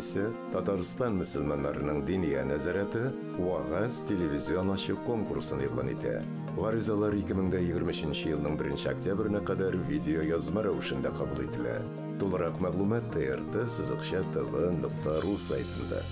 Ise Татарстан мөселманнарының Диния нәзарәте Вәгазь телевизион ачык конкурсын игълан итә. Гаризалар 2023 елның 1 октябренә кадәр видеоязма рәвешендә кабул ителә. Тулырак мәгълүмат TRT сызыкча TV нокта ру сайтында.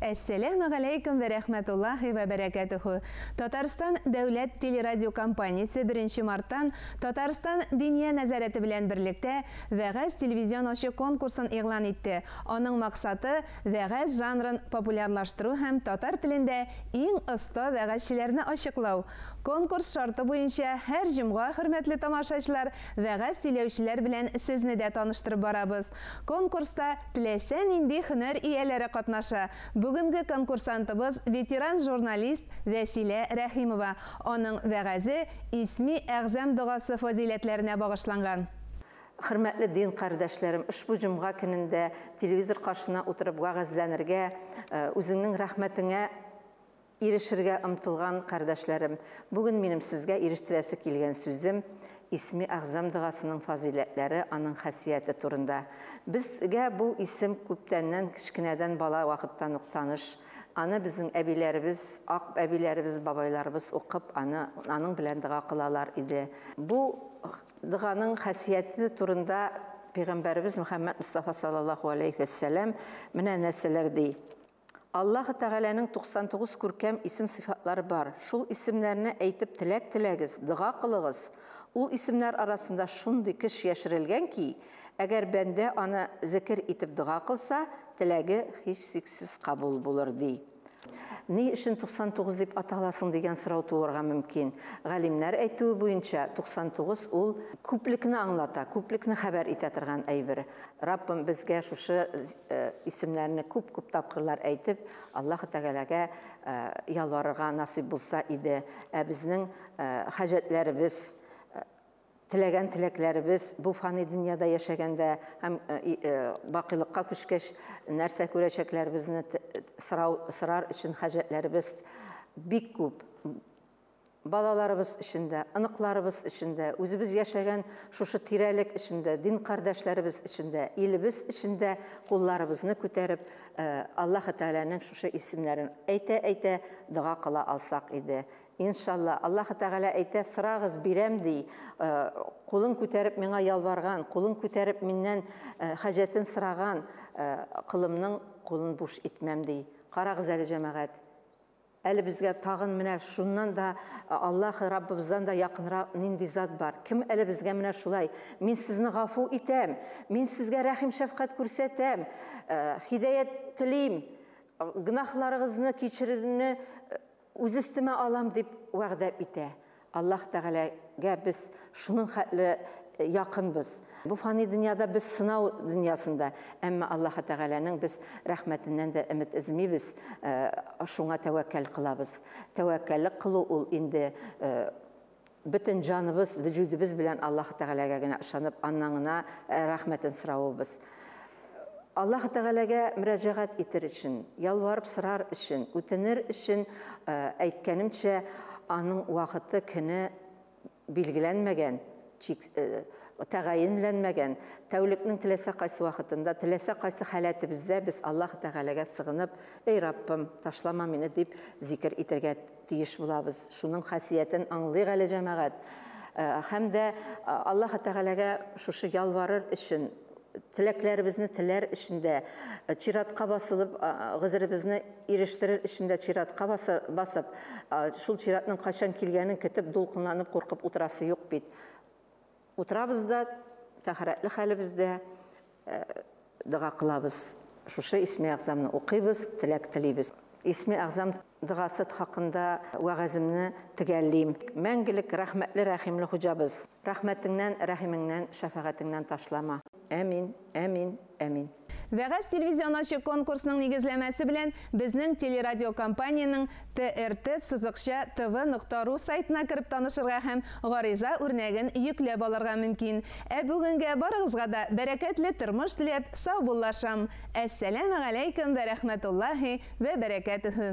Әссәләмү галәйкүм вә рәхмәтуллаһи вә бәрәкәтүһү. Татарстан дәүләт телерадиокомпаниясе беренче марттан Татарстан Диния нәзарәте белән берлектә Вәгазь телевизион ачык конкурсын игълан итте. Аның максаты, вәгазь жанрын популярлаштыру һәм татар телендә иң оста вәгазьчеләрне ачыклау. Конкурс шарты буенча һәр җомга, хөрмәтле тамашачылар, вәгазь сөйләүчеләр белән сезне дә таныштырып барабыз. Конкурста теләсә нинди һөнәр ияләре катнаша. Бүгенге конкурсантыбыз ветеран журналист Вәсилә Рәхимова. Аның вәгазе Исми Әгъзам догасы фазыйләтләренә багышланган. Хөрмәтле дин кардәшләрем, ошбу җомга көнендә телевизор каршына утырып вәгазьләнергә, үзеңнең рәхмәтеңә Ирешергә омтылган кардәшләрем, бүген минем сезгә ирештерәсе килгән сүзем, Исми Әгъзам догасының фазыйләтләре, аның хасияте турында. Безгә бу исем күптәннән, кечкенәдән, бала вакыттан ук таныш. Аны безнең әбиләребез, ак әбиләребез, бабайларыбыз укып, аны, аның белән дога кылалар иде. Бу доганың хасияте турында Пәйгамбәребез Мөхәммәд Мостафа саллаллаһу аләйһи вәссәлам менә нәрсәләр ди. Аллаһы Тәгаләнең 99 күркәм исем-сыйфатлары бар. Шул исемнәрне әйтеп теләк теләгез, дога кылыгыз. Ул исемнәр арасында шундый көч яшерелгән ки, әгәр бәндә аны зекер итеп дога кылса, теләге һичшиксез кабул булыр, ди. Ни өчен 99 дип аталасың дигән сорау туырга мөмкин. Галимнәр әйтүе буенча, 99 ул күплекне аңлата, күплекне хәбәр итә торган әйбер. Раббым безгә шушы исемнәрне күп-күп тапкырлар әйтеп, Аллаһы Тәгаләгә ялварырга насыйп булса иде. Ә безнең хаҗәтләребез, теләгән теләкләребез бу фани дөньяда яшәгәндә һәм бакыйлыкка күчкәч нәрсә күрәчәкләребезне сорау, сорар өчен хаҗәтләребез бик күп. Балаларыбыз өчен дә, оныкларыбыз өчен дә, үзебез яшәгән шушы тирәлек өчен дә, дин кардәшләребез өчен дә, илебез өчен дә кулларыбызны күтәреп, Аллаһы Тәгаләнең шушы исемнәрен әйтә-әйтә дога кыла алсак иде. Иншалла, Аллаһы Тәгалә әйтә, сорагыз, бирәм, ди. Кулын күтәреп миңа ялварган, кулын күтәреп миннән хаҗәтен сораган колымның кулын буш итмәм, ди. Карагыз әле, җәмәгать. Әле безгә тагын менә шуннан да, Аллаһ Раббыбыздан да якынрак нинди зат бар? Кем әле безгә менә шулай, Мин сезне гафу итәм, мин сезгә рәхим-шәфкать күрсәтәм, һидаять телим, гөнаһларыгызны кичерүне үз өстемә алам, дип вәгъдә итә? Аллаһ Тәгаләгә без шуның хәтле якынбыз. Бу фани дөньяда без сынау дөньясында, әмма Аллаһ Тәгаләнең без рәхмәтеннән дә өмет өзмибез, шуңа тәвәккәл кылабыз. Тәвәккәллек кылу ул инде бөтен җаныбыз, вөҗүдебез белән Аллаһ Тәгаләгә генә ышанып, аннан гына рәхмәтен соравыбыз. Аллаһ Тәгаләгә мөрәҗәгать итер өчен, ялварып сорар өчен, үтенер өчен, әйткәнемчә, аның вакыты, көне билгеләнмәгән, чик, тәгаенләнмәгән. Тәүлекнең теләсә кайсы вакытында, теләсә кайсы халәтебездә без Аллаһ Тәгаләгә сыгынып, Эй, Раббым, ташлама мине, дип зикер итәргә тиеш булабыз. Шуның хасиятен аңлыйк әле, җәмәгать. Һәм дә Аллаһ Тәгаләгә шушы ялварыр өчен, теләкләребезне теләр өчен дә, чиратка басылып, гозеребезне ирештерер өчен дә чиратка басып, шул чиратның кайчан килгәнен көтеп, дулкынланып, куркып утырасы юк бит. Утырабыз да, тәһарәтле хәлебездә дога кылабыз. Шушы Исми Әгъзамны укыйбыз, теләк телибез. Исми Әгъзам догасы хакында вәгаземне төгәллим. Мәңгелек рәхмәтле, рәхимле Хуҗабыз! Рәхмәтеңнән, рәхимеңнән, шәфәгатеңнән ташлама. Әмин, әмин, әмин. Вәгазь телевизион ачык конкурсының нигезләмәсе белән безнең телерадиокомпаниянең TRT сызыкча TV нокта ru сайтына кереп танышырга һәм гариза үрнәген йөкләп алырга мөмкин. Ә бүгенгә барыгызга да бәрәкәтле тормыш теләп саубуллашам. Әссәләмегаләйкем вә рәхмәтуллаһи вә бәрәкәтүһү.